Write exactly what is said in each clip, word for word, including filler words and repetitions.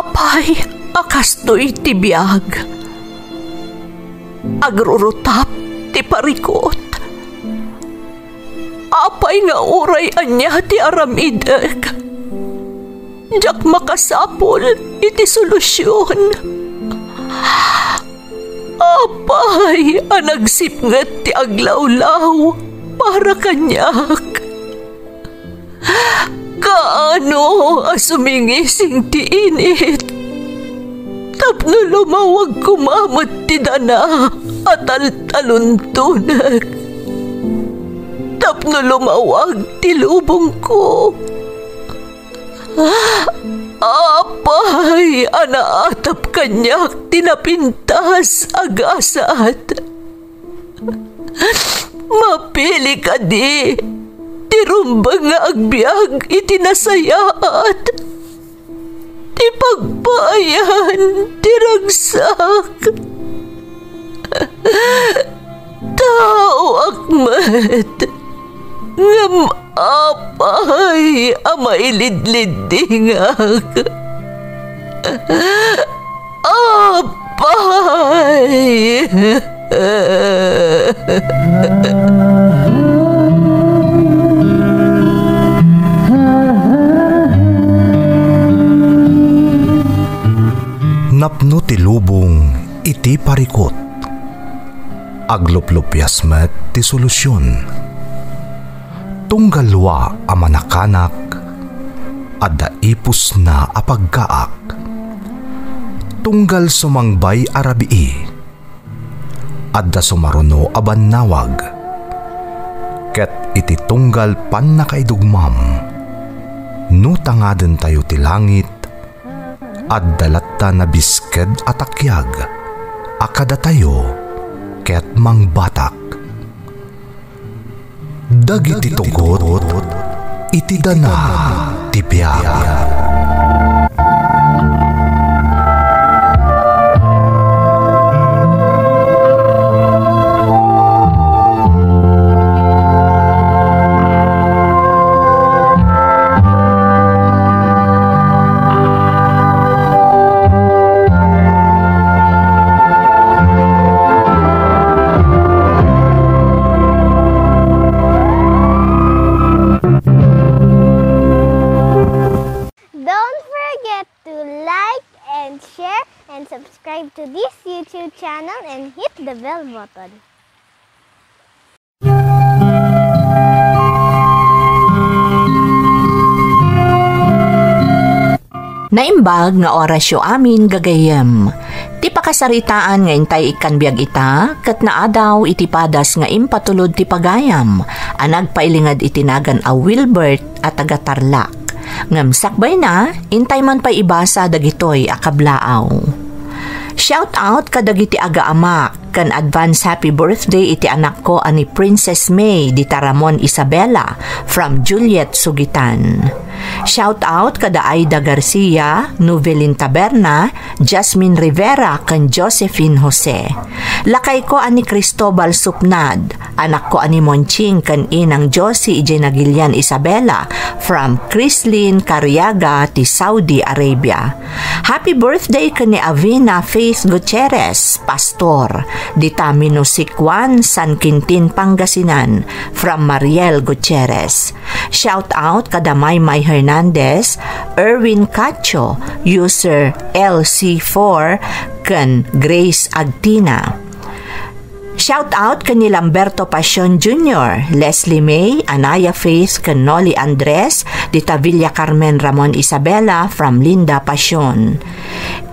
Apay a kastoy ti biag? Agrurutap ti parikut. Apay nga uray ania ti aramidek, diak makasapul iti solusion. Apay a nagsipnget ti aglawlaw para kaniak? Kaano a sumingising ti init tapno lumawag koma met ti dana a taltaluntonek, tapno lumawag ti lubongko? Apay a naatap kaniak ti napintas a gasat? Mapili kadi ti rumbeng nga agbiag iti nasayaat, ti pagpaayan ti ragsak? Taoak met, ngem apay a mailidliddingak? Apay! Napno ti lubong iti parikut. Agluplupias met ti solusion. Tunggal lua a manakanak, adda ipusna a pagkaak. Tunggal sumangbay a rabii, adda sumaruno a bannawag. Ket iti tunggal pannakaidugmam, no tangadentayo ti langit, adda latta nabisked a takiag a kadatayo ket mangbatak. Dagiti tugot iti dana ti biag. Don't forget to like and share and subscribe to this YouTube channel and hit the bell button. Naimbag nga orasyo amin, gagayyem. Ti pakasaritaan nga intay ikkan biag ita, ket naadaw iti padas nga impatulod ti pagayam a nagpailinged iti nagan a Wilbert a taga Tarlac. Ngem sakbayna, intay man pay ibasa dagitoy a kablaaw. Shout out kadagiti agaamak, ken advance happy birthday iti anakko a ni Princess May dita Ramon Isabela from Juliet Sugitan. Shout out kada Aida Garcia, Novelin Taberna, Jasmine Rivera, ken Josephine Jose. Lakayko a ni Cristobal Supnad, anakko a ni Monching ken inang Josie idiay Nagilian Isabela from Chrislyn Cariaga ti Saudi Arabia. Happy birthday ken ni Avina Faith Gutierrez, Pastor, dita Minosicuan, San Quintin, Pangasinan, from Mariel Gutierrez. Shout out kada Maymay Hernandez, Erwin Cacho, user L C four, ken Grace Agtina. Shout out ken ni Lamberto Pasion Junior, Leslie May, Anaya Faith, ken Noli Andres, dita Villa Carmen Ramon Isabela from Linda Pasion.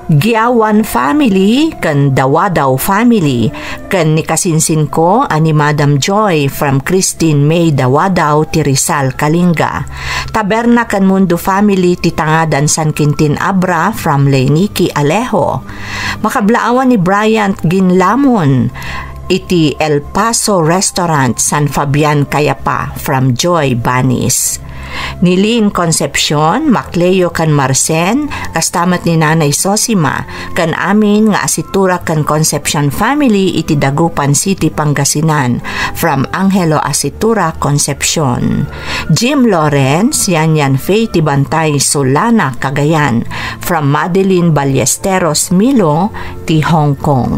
Giawan family ken Dawadaw family, ken ni kasinsinko a ni Madam Joy from Christine May Dawadaw ti Rizal, Kalinga. Taberna ken Mundo family ti Tangadan San Quintin Abra from Leynicki Alejo. Makablaawan ni Bryant Ginlamon iti El Paso Restaurant, San Fabian, Cayapa, from Joy Banis. Ni Lynn Concepcion, Macleo ken Marcen, kasta met ni Nanay Sosima, ken amin nga Asitura ken Concepcion family iti Dagupan City, Pangasinan, from Angelo Asitura Concepcion. Jim Lawrence, Yan Yan Faye ti Bantay, Solana, Cagayan, from Madeline Ballesteros Milo ti Hong Kong.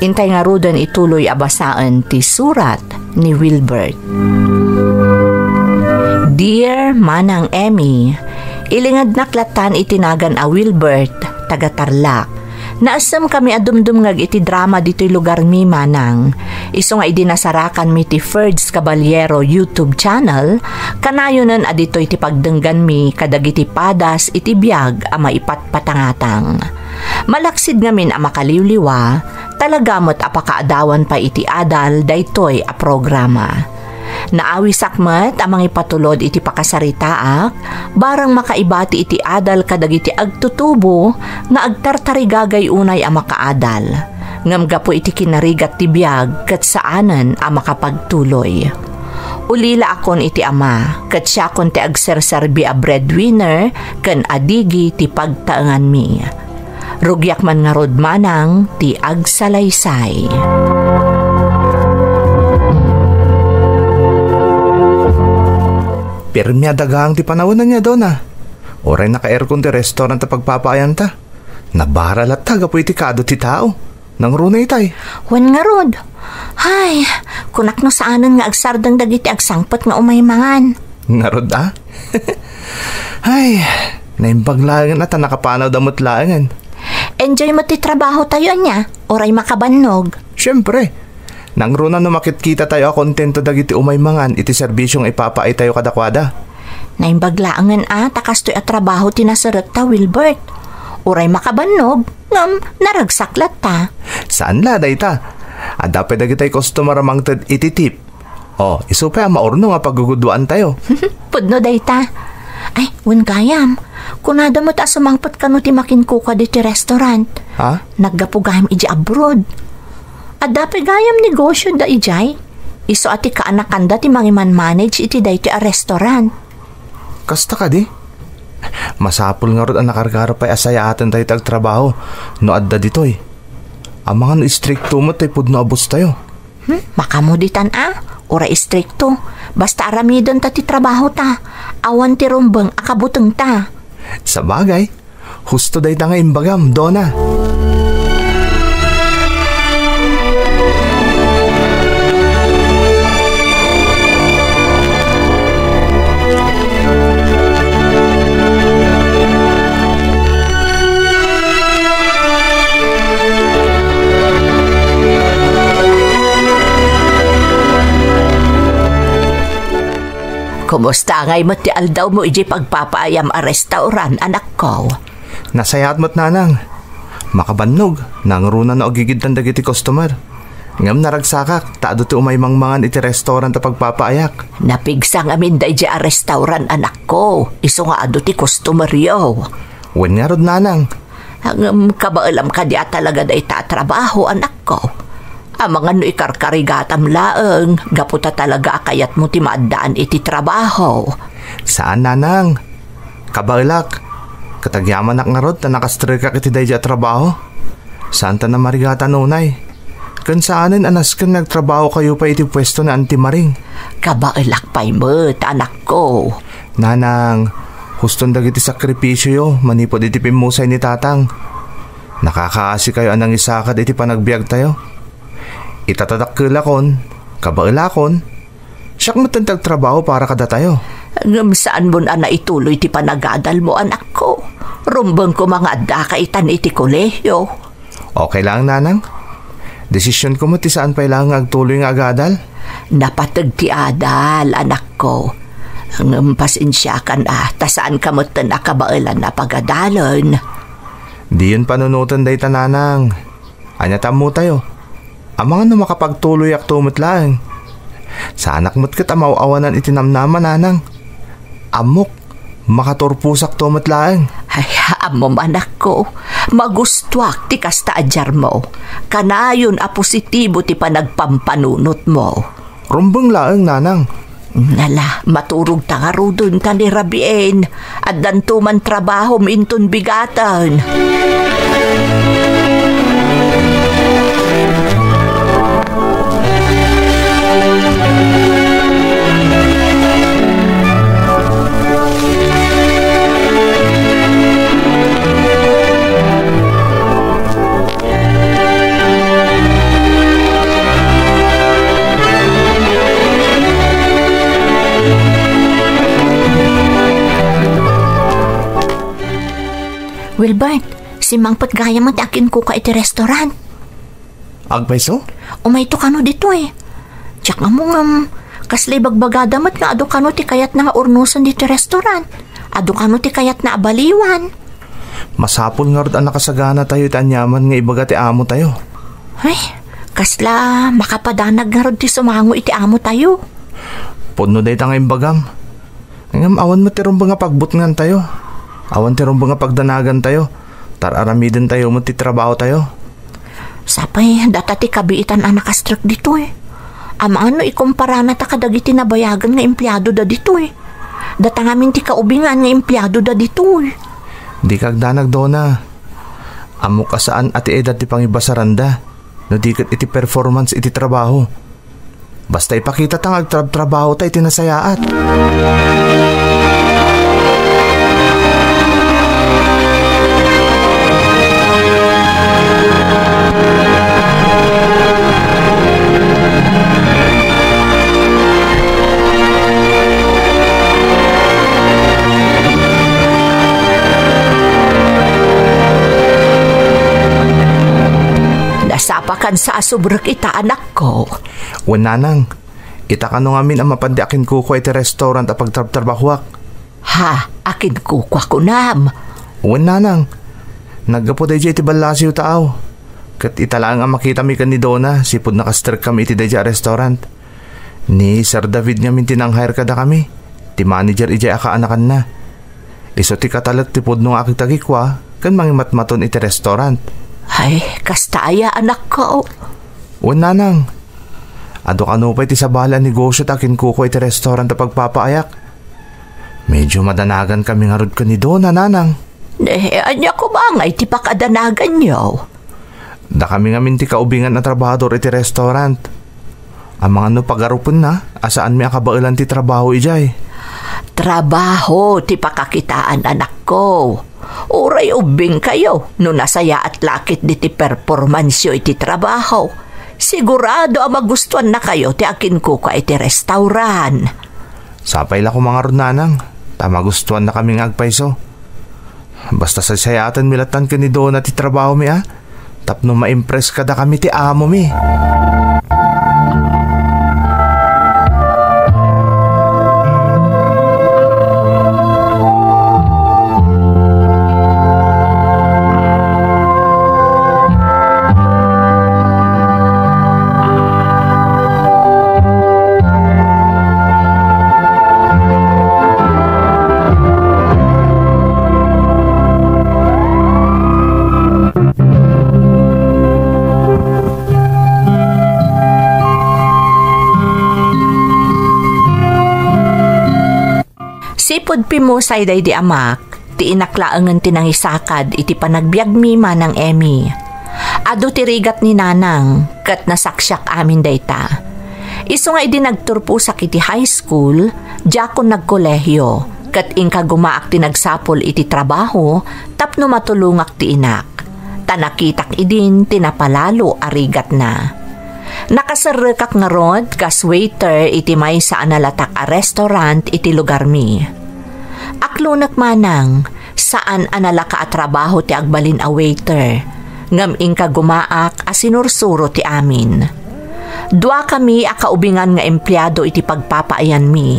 Intay ngaruden ituloy a basaen ti surat ni Wilbert. Dear Manang Emmy, ilingednak lattan iti nagan a Wilbert, taga Tarlac. Naessen kami a dumdumngeg iti drama ditoy lugarmi, Manang. Isu nga idi nasarakanmi ti Ferds Caballero YouTube channel, kanayonen a ditoy ti pagdengganmi kadagiti padas iti biag a maipatpatangatang. Malaksid ngamin a makaliwliwa, talaga met a pakaadawan pay iti adal daytoy a programa. Naawisak met a mangipatulod iti pakasaritaak, barang makaibati iti adal kadagiti agtutubo nga agtartarigagay unay a makaadal. Ngem gapu iti kinarigat ti biag ket saanen a makapagtuloy. Ulilaakon iti ama, ket siakon ti agserserbi a breadwinner ken adigi ti pagtaenganmi. Rugiak man ngarud, Manang, ti agsalaysay. Pirmi a dagang ti panawen ania, Dona. Uray naka-aircon ti restaurant a pagpapaayanta. Nabara latta gapu iti kaadu ti tao. Nangruna itay. Wen ngarud. Ay, kunak no saanen nga agsardeng dagiti agsangpet nga umay mangan. Ngarud a? Ay, naimbag laengen a ta nakapanawda met laengen. Enjoy met ti trabaho tayo, ania? Uray makabannog. Siyempre. Nangruna no makitkita tayo a kontento dagiti umay mangan iti serbisio nga ipapaay tayo kadakuada. Naimbag laengen a ta kastoy a trabaho ti naserrekta, Wilbert. Uray makabannog, ngem naragsak latta. Saan la dayta? Adda pay dagitay customer a mangted iti tip. O, isu pay a maurnong a pagguguduaan tayo. Pudno dayta. Ay, wen gayam. Kunada met a sumangpet kano ti makinkukua diti restaurant. Ha? Naggapu gayam idiay abroad. Adda pay gayam negosio da idiay. Isu a ti kaanakanda ti mangimanmanage iti daytoy a restaurant. Kasta kadi? Masapul ngarud a nakarkaro pay a sayaaten tayo ti agtrabaho no adda ditoy. Amangan no istrikto met ti pudno a boss tayo. Hmm? Makamuditan a, uray istrikto. Basta aramidenta ti trabahota. Awan ti rumbeng a kabutengta. Sabagay, husto dayta nga imbagam, Dona. Kumusta ngay met ti aldawmo idiay pagpapaayam a restaurant, anakko? Nasayaat met, Nanang. Makabannog, nangruna no agigidtan dagiti customer. Ngem naragsakak, ta adu ti umay mangmangan iti restaurant a pagpapaayak. Napigsa ngamin daydiay a restaurant, anakko, isu nga adu ti customeryo. Wen ngarud, Nanang. Ngem kabaelam kadi a talaga dayta a trabaho, anakko? Amangan no ikarkarigatam laeng, gapu ta talaga a kayatmo ti maaddaan iti trabaho. Saan, Nanang. Kabaelak, ket agyamanak ngarud ta nakastrekak iti daydiay a trabaho. Saanta a marigatan unay. Ken saanen a nasken nga agtrabahokayo pay iti puesto ni Auntie Maring. Kabaelak pay met, anakko. Nanang, huston dagiti sakripisioyo manipud iti pimmusay ni Tatang. Nakakaasikayo a nangisakad iti panagbiagtayo. Ita ta dakkelakon, kabaelakon, siak met ti agtrabaho para kadatayo. Ngem saanmon a naituloy ti panagadalmo, anakko. Rumbeng koma nga addaka itan iti kolehio. Okay lang, Nanang. Desisionko met ti saan pay laeng nga agtuloy nga agadal. Napateg ti adal, anakko. Ngem pasensiakan a, ta saanka metten a kabaelan a pagadalen. Diyon panunoten dayta, Nanang. Ania ti ammotayo? Amangan no makapagtuloyakto met laeng. Saanak met ket a maaw-awanan iti namnama, Nanang. Ammok, makaturposakto met laeng. Ay, ammom, anakko, magustuak ti kasta a diarmo. Kanayon a positibo ti panagpampanunotmo. Rumbeng laeng, Nanang. Nala, maturogta ngaruden ta ni rabien. Addanto man trabahom inton bigatan. Wilbert, simmangpet gayam ti akinkukua iti restaurant. Agpayso? Umayto kano ditoy. Diak ammo ngem, kasla ibagbagada met nga adu kano ti kayatna nga urnosen ditoy restaurant. Adu kano ti kayatna a baliwan. Masapul ngarud a nakasaganatayo iti aniaman nga ibaga ti amotayo. Ay, kasla makapadanag ngarud ti sumango iti amotayo. Pudno dayta nga imbagam. Ngem awan met ti rumbeng a pagbutngantayo. Awan ti rumbeng a pagdanagantayo. Tar-aramidentayo met ti trabahotayo. Sapay, data ti kabiitan a nakastrek ditoy. Amangan no ikumparanata kadagiti nabayagen nga empleado da ditoy. Data ngamin ti kaubingan nga empleado da ditoy. Di kagdanag, Dona. Ammok a saan a ti edad ti pangibasaranda, no di ket iti performance iti trabaho. Basta ipakitata nga agtrabtrabahota iti nasayaat. Nasapakan sa a subrek ita, anakko. Wen, nanang, ita kano ngamin a mapan ti akinkukua iti restaurant a pagtrabtrabahoak. Ha, akinkukua kunam? Wen, nanang. Naggapu daydiay iti ballasiwta, aw. Ket ita laeng a makitami ken ni Dona, sipud nakastrekkami iti daydiay a restaurant. Ni Sir David ngamin ti nang-hire kadakami, ti manager idiay a kaanakanna. Isu ti katalek ti pudno nga akitagikua ken mangimatmaton iti restaurant. Ay, kasta aya, anakko. Wen, nanang. Adu kano pay ti sabali a negosio ti akinkukua iti restaurant a pagpapaayak. Medyo madanagankami ngarud ken ni Dona, nanang. Eh, ania koma ngay ti pakadanaganyo? Dakami ngamin ti kaubingan a trabahador iti restaurant. Amangan no pagarupenna a saanmi a kabaelan ti trabaho idiay. Trabaho ti pakakitaan, anakko. Uray ubbingkayo no nasayaat la ketdi ti performanceyo iti trabaho. Sigurado a magustuannakayo ti akinkukua iti restaurant. Sapay la koma ngarud, nanang, ta magustuannakami nga agpayso. Basta saysayaatenmi lattan ken ni Dona ti trabahomi, a, tapno ma-impress kadakami ti amomi. Sipud pimmusay daydi amak, ti inak laengen ti nangisakad iti panagbiagmi, Manang Emmy. Adu ti rigat ni Nanang, ket nasaksiak amin dayta. Isu nga idi nagturposak iti high school, diakon nagkolehio, ket inka gumaak ti nagsapul iti trabaho tapno matulongak ti inak. Ta nakitak idin ti napalalo a rigatna. Nakaserrekak ngarud kas waiter iti maysa a nalatak a restaurant iti lugarmi. Aklonek, Manang, saan a nalaka a trabaho ti agbalin a waiter, ngem inka gumaak a sinursuro ti amin. Duakami a kaubingan nga empleado iti pagpapaayanmi.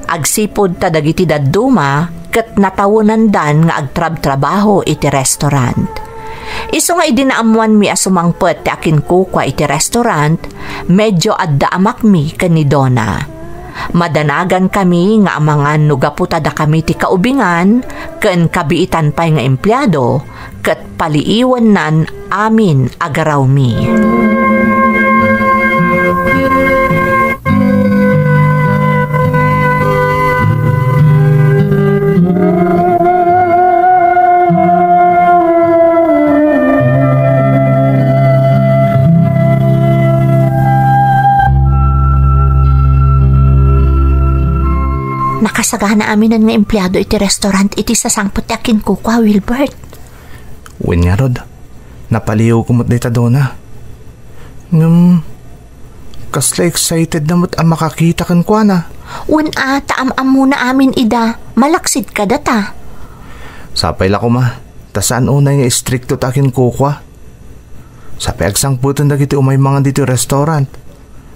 Agsipud ta dagiti dadduma ket natawenandan nga agtrabtrabaho iti restaurant. Isu nga idi naammoanmi a sumangpet ti akinkukua iti restaurant, medyo adda amakmi ken ni Dona. Madanagankami nga amangan no gapu ta dakami ti kaubingan ken kabiitan pay nga empleado, ket paliiwennan amin a garawmi. Nakasagana aminen nga empleado iti restaurant iti sasangpet ti akinkukua, Wilbert. Wen ngarud, napaliiwko met dayta, Dona. Ngem, kasla excited na met a makakita kenkuana. Wen a, ta am-ammona amin ida, malaksid kadata. Sapay la koma, Ta saan unay nga istrikto ta akinkukua. Sapay agsangpeten dagiti umay mangan ditoy restaurant.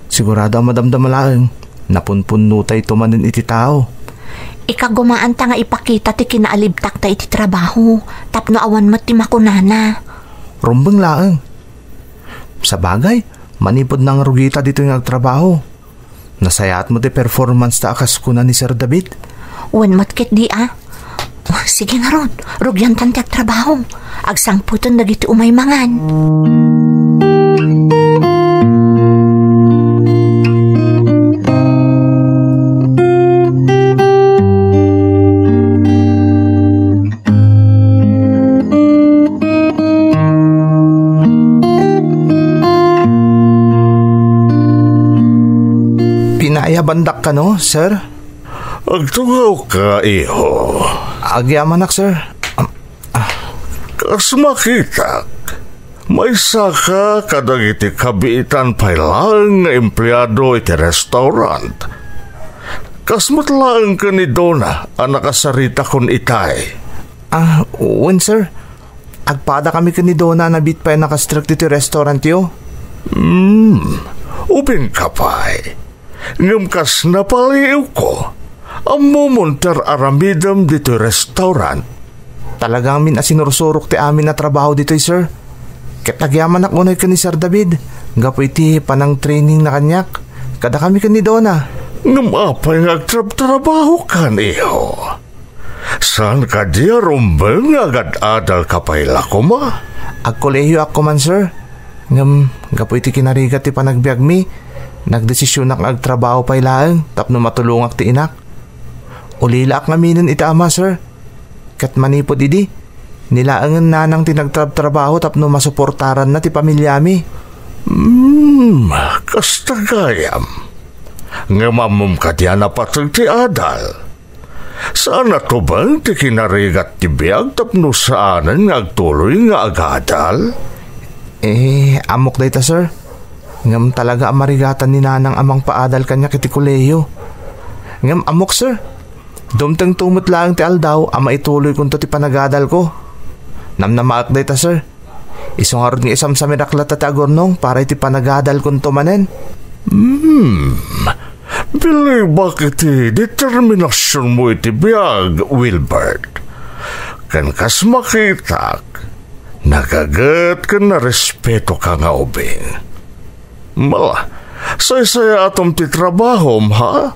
Sigurado a madamdama laeng, napunpunnotayto manen iti tao. Ikagumaanta nga ipakita ti kinaalibtakta iti trabaho, tapno awan met ti makunana. Rumbeng laeng. Sabagay, manipud nangrugita ditoy nga agtrabaho, nasayaat met ti performance ta a kas kuna ni Sir David. Wen met ketdi a. Sige ngarud, rugiantan ti agtrabaho. Agsangpeten dagiti umay mangan. Pinaayabandak kano, sir? Agtungawka, iho. Agyamanak, sir. Am, ah. Kas makitak, maysaka kadagiti kabiitan pay laeng nga empleado iti restaurant. Kas met laeng ken ni Donna a nakasaritakon itay. Ah, wen, sir. Agpadakami ken ni Donna a nabiit pay a nakastrek ditoy restaurantyo. Hmm, ubingka pay. Ngem kas napaliiwko, ammomon ti ar-aramidem ditoy restaurant. Talaga ngamin a sinursurok ti amin a trabaho ditoy, sir. Ket agyamanak unay ken ni Sir David, gapu iti panangtrainingna kaniak, kadakami ken ni Donna. Ngem apay nga agtrabtrabahokan, iho? Saan kadi a rumbeng nga agad-adalka pay la koma? Agkolehiyoak koman, sir. Ngem, gapu iti kinarigat ti panagbiagmi, nagdesisionak nga agtrabaho pay laeng tapno matulongak ti inak. Ulilaak ngaminen iti ama, sir. Ket manipud idi, ni laengen nanang ti nagtrabtrabaho tapno masuportaranna ti pamiliami. Hmm, kasta gayam. Ngem ammom kadi a napateg ti adal? Saan a tubeng ti kinarigat ti biag tapno saanen nga agtuloy nga agadal? Eh, ammok dayta, sir. Ngem talaga a marigatan ni nanang a mangpaadal kaniak iti kolehiyo. Ngem ammok, sir. Dumtengto met laeng ti aldaw a maituloykonto ti panagadalko. Namnamaek dayta, sir. Isu ngarud nga isamsamirak latta ti agurnong para iti panagadalkonto manen. Hmm. Bilibak iti determinasionmo iti biag, Wilbert. Ken kas makitak, nagaget ken narespetoka nga ubing. Mala, saysayaatom ti trabahom, ha?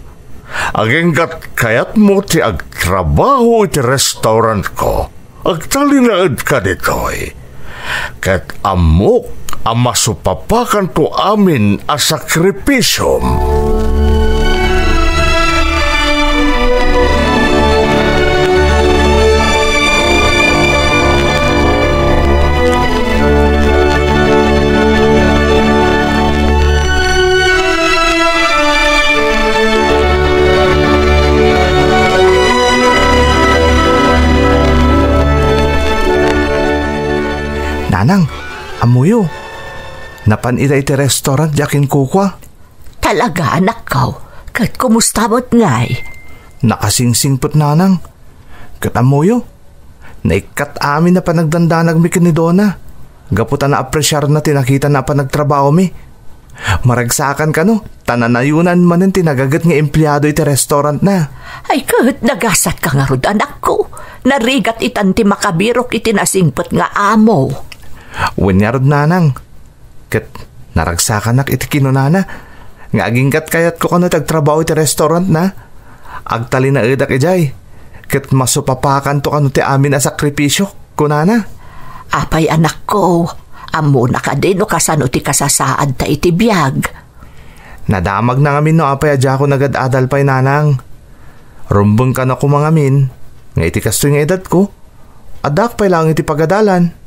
Aginggat kayatmo ti agtrabaho iti restaurantko. Agtalinaedka ditoy. Ket ammok a masupapakanto amin a sakripisiom. Nanang, ammoyo, napan ita iti restaurant ti akinkukua. Talaga, anakko? Ket kumusta met ngay? Nakasingsingpet, nanang. Ket ammoyo, naikkat amin a panagdandanagmi ken ni Donna, gapu ta naapresiarna ti nakitana a panagtrabahomi. Maragsakan kano, ta nanayonan manen ti nagaget nga empleado iti restaurantna. Ay, ket nagasatka ngarud, anakko. Narigat itan ti makabirok iti nasingpet nga amo. Wen ngarud, nanang. Ket naragsakanak iti kinunana nga aginggat kayatko kano ti agtrabaho iti restaurantna. Agtalinaedak idiay, ket masupapakanto kano ti amin a sakripisiok, kunana. Apay, anakko, ammona kadi no kasano ti kasasaadta iti biag? Nadamagna ngamin no apay a diakon agad-adal pay, nanang. Rumbeng kano koma ngamin nga iti kastoy nga edadko, addaak pay laeng iti pagadalan.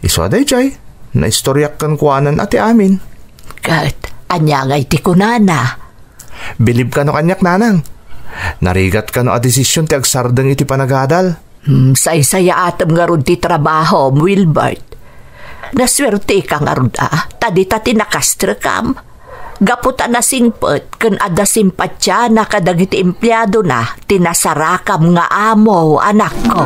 Isu a daydiay, naistoriak kenkuanan a ti amin. Ket ania ngay ti kunana? Bilib kano kaniak, nanang. Narigat kano a desisyon ti agsardeng iti panagadal. Hmm, saysayaatem ngarud ti trabahom, Wilbert. Nasuerteka ngarud a, ta dita ti nakastrekam. Gapu ta nasingpet ken adda simpatiana kadagiti empleadona ti nasarakam nga amo, anakko.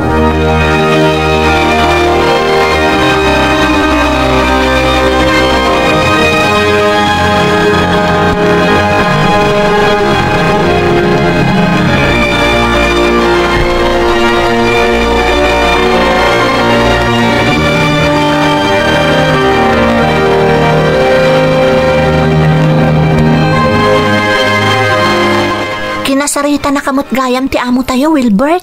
Kasaritanaka met gayam ti amotayo, Wilbert?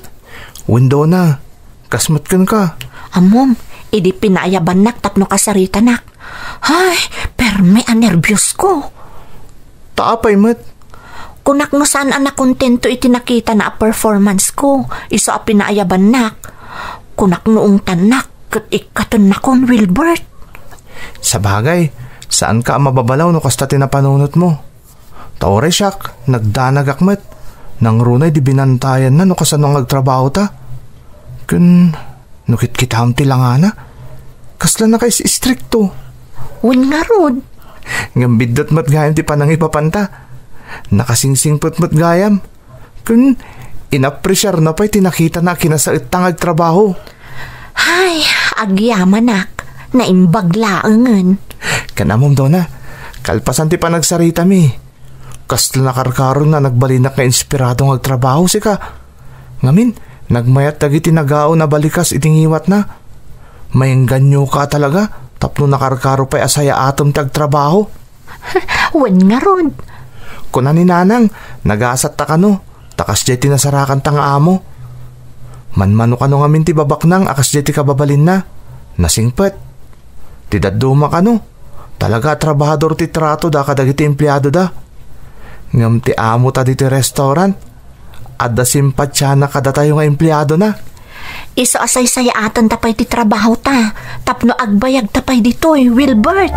Wen, Dona, kas met kenka. Ammom, idi pinaayabannak tapno kasaritanak. Ay, permi a nerbios ko. Ta apay met? Kunak no saan a nakontento iti nakitana a performance ko, isu a pinaayabannak. Kunak no ungtannak ket ikkatennakon, Wilbert. Sabagay, saanka a mababalaw no kasta ti napanunotmo. Ta uray siak, nagdanagak met. Nangruna idi binantayanna no kasano nga agtrabahota. Ken no kitkitam ti langana, kasla nakais-istrikto. Wen ngarud. Ngem biddut met gayam ti panangipapanta. Nakasingsingpet met gayam. Ken inapresiarna pay ti nakitana a kinasaetta nga agtrabaho. Ay, agyamanak, naimbag laengen. Ken ammom, Dona, kalpasan ti panagsaritami, kasla nakarkaron nga nagbalinak nga inspirado nga agtrabaho sika. Ngamin, nagmayat dagiti nagaon a balikas iti ngiwatna. Maengganyoka talaga tapno nakarkaro pay a sayaatem ti agtrabaho. Wen ngarud. Kuna ni Nanang, nagasatta kano, ta kasdiay ti nasarakanta nga amo. Manmano kano ngamin ti babaknang a kasdiay ti kababalinna. Nasingpet. Ti dadduma kano, talaga a trabahador ti tratoda kadagiti empleadoda. Ngem ti amota ditoy restaurant, adda simpatiana kadatayo nga empleadona. Isu a saysayaaten ta pay ti trabahota tapno agbayag ta pay ditoy, Wilbert.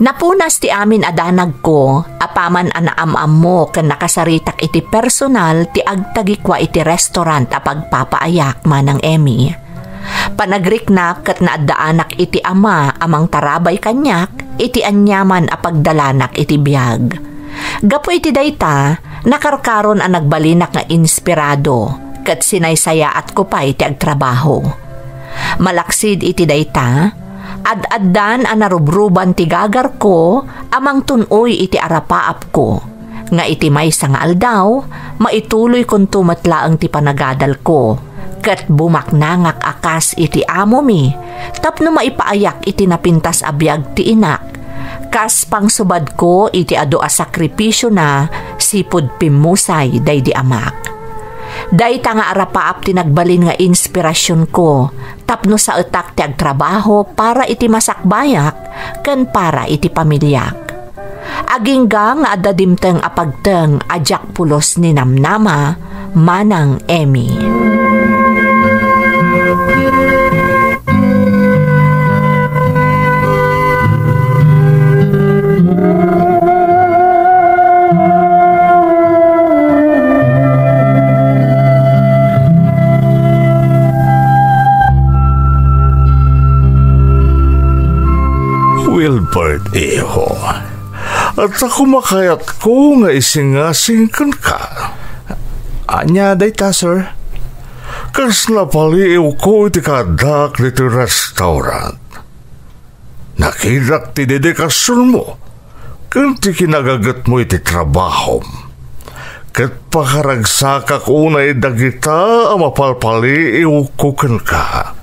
Napunas ti amin a danagko, apaman a naam-ammo ken nakasaritak iti personal ti agtagikua iti restaurant a pagpapaayak, Manang Emmy. Panagriknak ket naaddaanak iti ama a mangtarabay kaniak iti aniaman a pagdalanak iti biag. Gapu iti dayta, nakarkaron a nagbalinak nga inspirado, ket sinaysayaatko pay ti agtrabaho. Malaksid iti dayta, ad-addan a narubruban ti gagarko a mangtun-oy iti arapaapko, nga iti maysa nga aldaw, maituloykonto met laeng ti panagadalko, ket bumaknangak a kas iti amomi tapno maipaayak iti napintas a biag ti inak, kas pangsubadko iti adu a sakripisiona sipud pimmusay daydi amak. Dayta nga arapaap ti nagbalin nga inspirasionko tapno saetak ti agtrabaho para iti masakbayak ken para iti pamiliak. Agingga nga adda dimteng a pagteng a diak pulos ni namnama, Manang Emmy. Wilbert, iho, adda koma kayatko nga isingasing kenka. Ania dayta, sir? Kas napaliiwko iti kaaddak ditoy restaurant, nakitak ti dedikasionmo ken ti kinagagetmo iti trabahom. Ket pakaragsakak unay dagita a mapalpaliiwko kenka.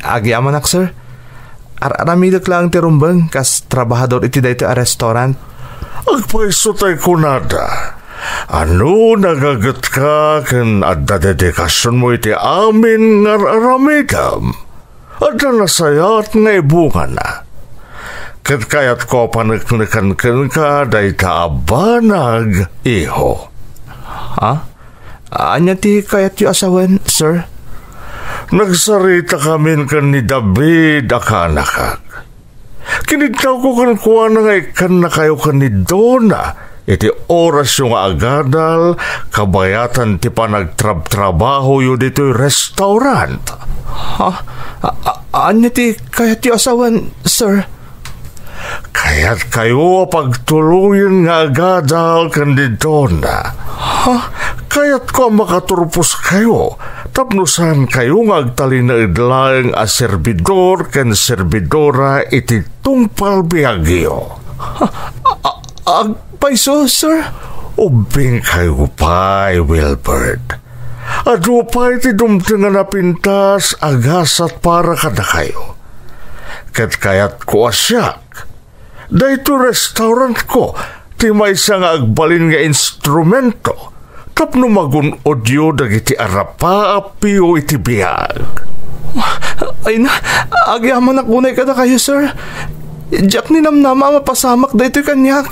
Agyamanak, sir. Ar-aramidek laeng ti rumbeng kas trabahador iti daytoy a restaurant. Agpayso tay kunada, a no nagagetka ken adda dedikasionmo iti amin nga ar-aramidem, adda nasayaat nga ibungana. Ket kayatko a paneknekan kenka dayta a banag, iho. Ha? Ania ti kayatyo a sawen, sir? Nagsaritakamin ken ni David a kaanakak. Kinidnawko kenkuana nga ikkannakayo ken ni Donna iti orasyo nga agadal kabayatan ti panagtrabtrabahoyo ditoy restaurant. Ha? A-, a-, ania ti kayatyo a sawen, sir? Kayatkayo a pagtuloyen nga agadal ken ni Donna. Ha? Kayatko a makaturposkayo tapno saankayo nga agtalinaed laeng a serbidor ken serbidora iti tungpal biagyo. A-, a-, agpayso, sir? Ubbingkayo pay, Wilbert. Adu pay ti dumteng a napintas a gasat para kadakayo. Ket kayatko a siak, daytoy restaurantko ti maysa nga agbalin nga instrumento tapno magun-odyo dagiti arapaapyo iti biag. Ay na, agyamanak unay kadakayo, sir. Diak ninamnama a mapasamak daytoy kaniak.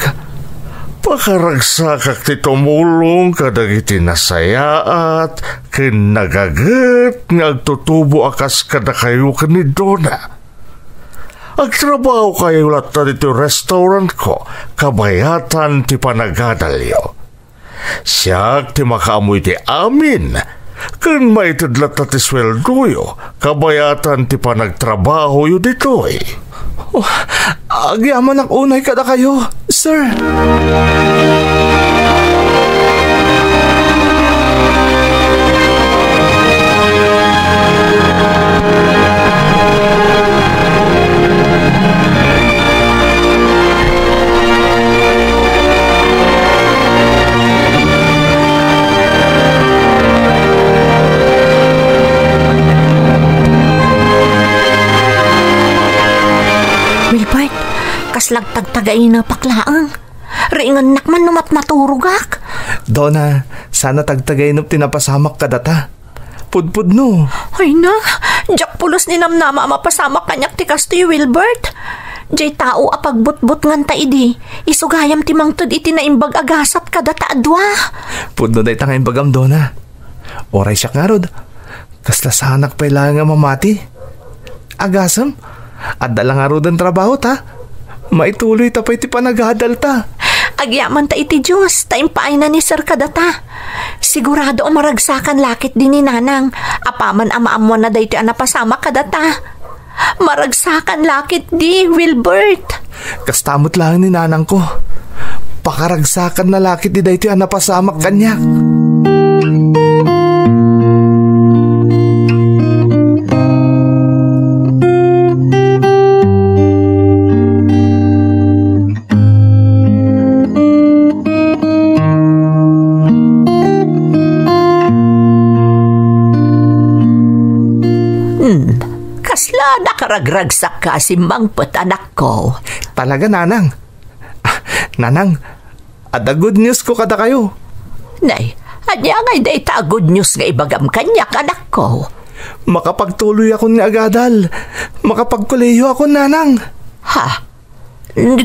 Pakaragsakak ti tumulong kadagiti nasayaat ken nagaget nga agtutubo a kas kadakayo ken ni Donna. Agtrabahokayo latta ditoy restaurantko kabayatan ti panagadalyo. Siak ti makaammo iti amin, ken maited latta ti sueldoyo kabayatan ti panagtrabahoyo ditoy. Oh, agyamanak unay kadakayo, sir. Wilbert, kasla agtagtagainapak laeng. Riingannak man no matmaturogak. Donna, saan a tagtagainep ti napasamak kadata. Pudpudno. Ay na, diak pulos ninamnama a mapasamak kaniak ti kastoy, Wilbert. Diay tao a pagbutbutnganta idi, isu gayam ti mangted iti naimbag a gasat kadata a dua. Pudno dayta nga imbagam, Donna. Uray siak ngarud, kasla saanak pay laeng a mamati. Agasem, adda la ngaruden trabahota. Maituloyta pay ti panagadalta. Agyamanta iti Dios ta impaayna ni Sir kadata. Sigurado a maragsakan la ketdi ni Nanang apaman a maammoanna daytoy a napasamak kadata. Maragsakan la ketdi, Wilbert. Kasta met laeng ni nanangko. Pakaragsakanna la ketdi daytoy a napasamak kaniak. Hmm, kasla nakaragragsakka a simmangpet, anakko. Talaga, Nanang. Ah, Nanang, adda good news ko kadakayo. Nay, ania ngay dayta a good news nga ibagam kaniak, anakko? Makapagtuloyakon nga agadal. Makapagkolehiyoakon, Nanang. Ha?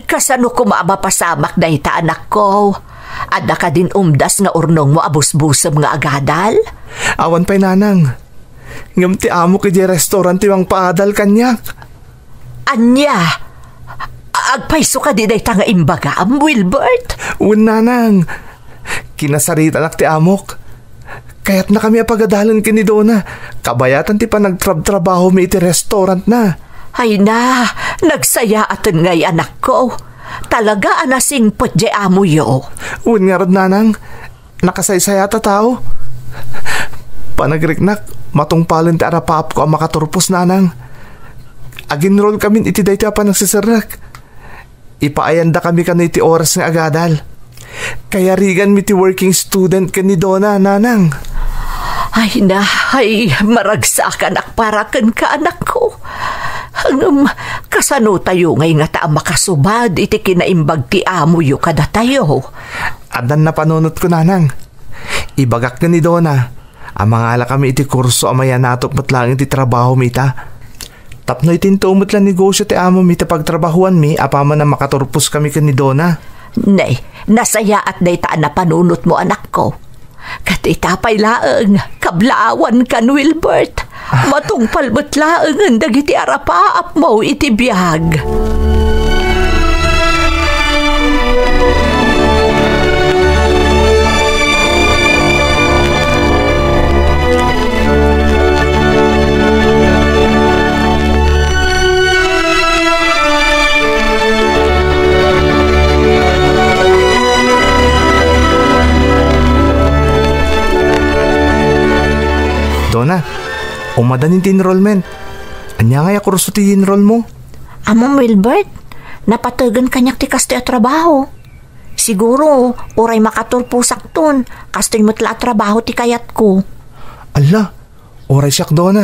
Kasano koma a mapasamak dayta, anakko? Adda kadin umdas nga urnongmo a busbusem nga agadal? Awan pay, Nanang. Ngem ti amok idiay restaurant ti mangpaadal kaniak. Ania? Agpayso kadi dayta nga imbagam, Wilbert? Wen, Nanang. Kinasaritanak ti amok. Kayatnakami a pagadalen ken ni Donna, kabayatan ti panagtrabtrabahomi iti restaurantna. Ay na, nagsayaaten ngay, anakko. Talaga a nasingpet diay amoyo. Wen ngarud, Nanang, nakasaysayaat a tao. Panagriknak, matungpalen ti arapaapko a makaturpos, Nanang. Aginrolkamin iti daytoy a panagseserrek. Ipaayandakami kano iti oras nga agadal. Kayariganmi ti working student ken ni Donna, Nanang. Ay na, ay, maragsakanak para kenka, anakko. Ngem, kasanotayo ngay ngata a makasubad iti kinaimbag ti amoyo kadatayo? Addan napanunotko, Nanang. Ibagak ken ni Donna a mangalakami iti kurso a mayanatok met laeng iti trabahomi ita. Tapno iti intuo met la negosio ti amomi ti pagtrabahoanmi apaman a makaturposkami ken ni Donna. Nay, nasayaat dayta a napanunotmo, anakko. Ket ita pay laeng, kablaawankan, Wilbert. Ah. Matungpal met laengen dagiti arapaapmo iti biag. Umadan ti enrollment. Ania ngay a kurso ti enroll mo? Ammom, Wilbert, napategen kaniak ti kastoy a trabaho. Siguro, uray makaturposak ton, kastoy met la a trabaho ti kayatko. Alla, uray siak, Dona.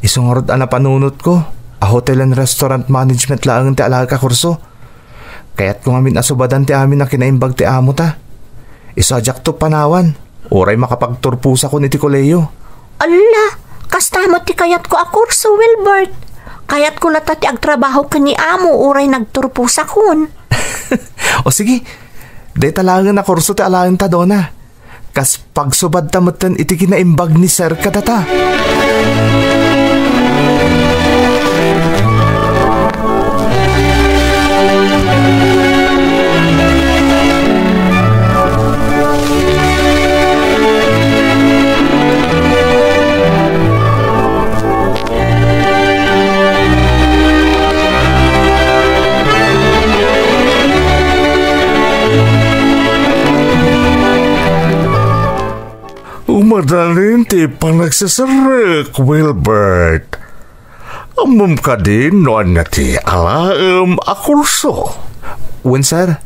Isu ngarud a napanunotko a hotel and restaurant management laeng ti alaek a kurso. Kayatko ngamin a subadan ti amin a kinaimbag ti amo ta. Isu a diakto panawan, uray makapagturposakon iti kolehiyo. Alla, kasta met ti kayatko a kurso, Wilbert. Kayatko latta ti agtrabaho ken ni amo uray nagturposakon. O sige, dayta laengen a kurso ti alaenta, Dona. Kas pagsubadta metten iti kinaimbag ni Sir kadata. Umadanin ti panagseserrek, Wilbert. Ammom kadi no ania ti alaem a kurso? Wen, sir.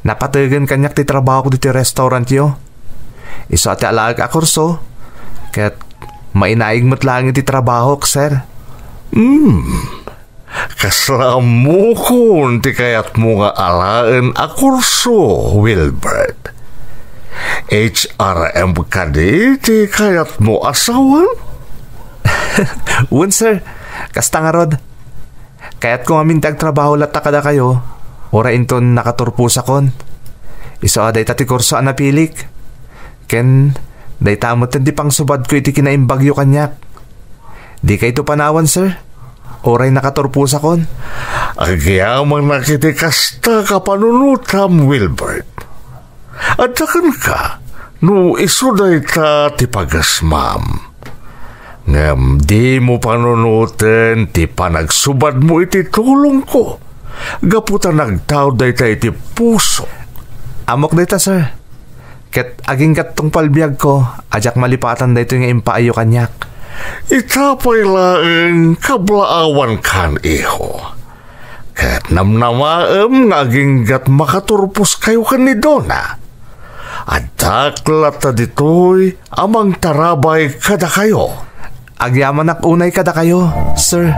Napategen kaniak ti trabahok ditoy restaurantyo. Isu a ti alaek a kurso, ket mainaig met laeng iti trabahok, sir. Hmm. Kasla ammokon ti kayatmo nga alaen a kurso, Wilbert? H R M kadi ti kayatmo a sawen? Wen, sir. Kasta ngarud. Kayatko ngamin ti agtrabaho latta kadakayo, uray inton nakaturposakon. Isu a dayta ti kurso a napilik. Ken dayta metten ti pangsubadko iti kinaimbagyo kaniak. Dikayto panawan, sir. Uray nakaturposakon. Agyamanak iti kasta a panunotam, Wilbert. Adda kenka, no isu dayta ti pagasmam. Ngem dimo panunoten ti panagsubadmo iti tulongko, gapu ta nagtaud dayta iti puso. Ammok dayta, sir. Ket agingga't tungpal biagko a diak malipatan daytoy nga impaayyo kaniak. Ita pay laeng kablaawankan, iho. Ket namnamaem nga agingga't makaturposkayo ken ni Donna. Addak latta ditoy a mangtarabay kadakayo. Agyamanak unay kadakayo, sir.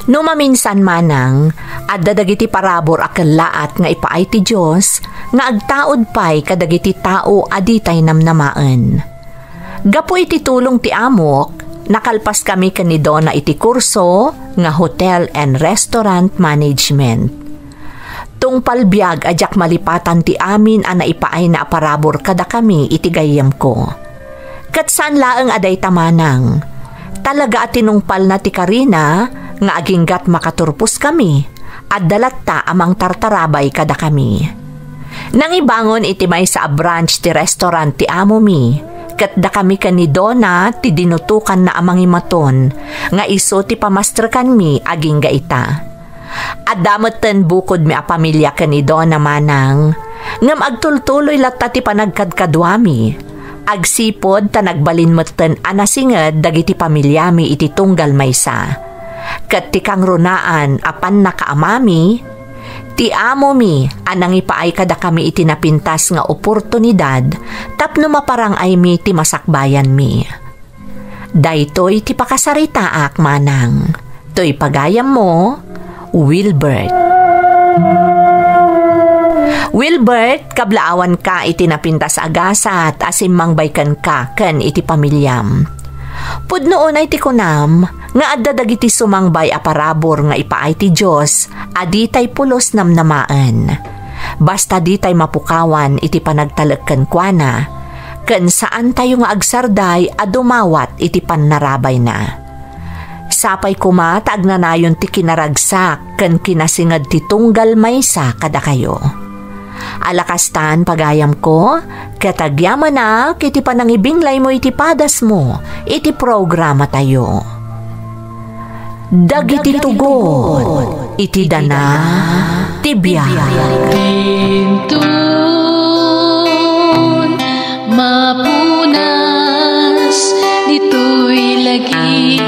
No maminsan manang, adda dagiti parabur a kellaat nga ipaay ti Dios nga agtaud pay kadagiti tao a ditay namnamaen. Gapu iti tulong ti amok, nakalpaskami ken ni Donna iti kurso nga Hotel and Restaurant Management. Tungpal biag a diak malipatan ti amin a naipaayna a parabur kadakami iti gayyemko. Ket saan laeng a dayta manang. Talaga a tinungpalna ti karina nga aginggat makaturposkami, adda latta a mangtartarabay kadakami. Nangibangon iti maysa a branch ti restaurant ti amomi, ket dakami ken ni Donna ti dinutokanna a mangimaton nga isu ti pamastrekanmi agingga ita. Adda metten bukodmi a pamilia ken ni Donna manang, ngem agtultuloy latta ti panagkadkaduami. Agsipud ta nagbalin metten a nasinged dagiti pamiliami iti tunggal maysa. Ket ti kangrunaan a pannakaamami, ti amomi a nangipaay kadakami iti napintas nga oportunidad tapno maparang-aymi ti masakbayanmi. Daytoy ti pakasaritaak manang. Toy pagayammo, Wilbert. Wilbert, kablaawanka iti napintas a gasat a simmangbay kenka ken iti pamiliam. Pudno unay ti kunam nga adda dagiti sumangbay a parabur nga ipaay ti Dios a ditay pulos namnamaen. Basta ditay mapukawan iti panagtalek kenkuana, ken saantayo nga agsarday a dumawat iti pannarabayna. Sapay koma ta agnanayon ti kinaragsak ken kinasinged ti tunggal maysa kadakayo. Alakastan, pagayamko, ket agyamanak iti panangibinglaymo iti padasmo iti programatayo. Dagiti tugot iti dana ti biag. Inton mapunas ditoy lagi.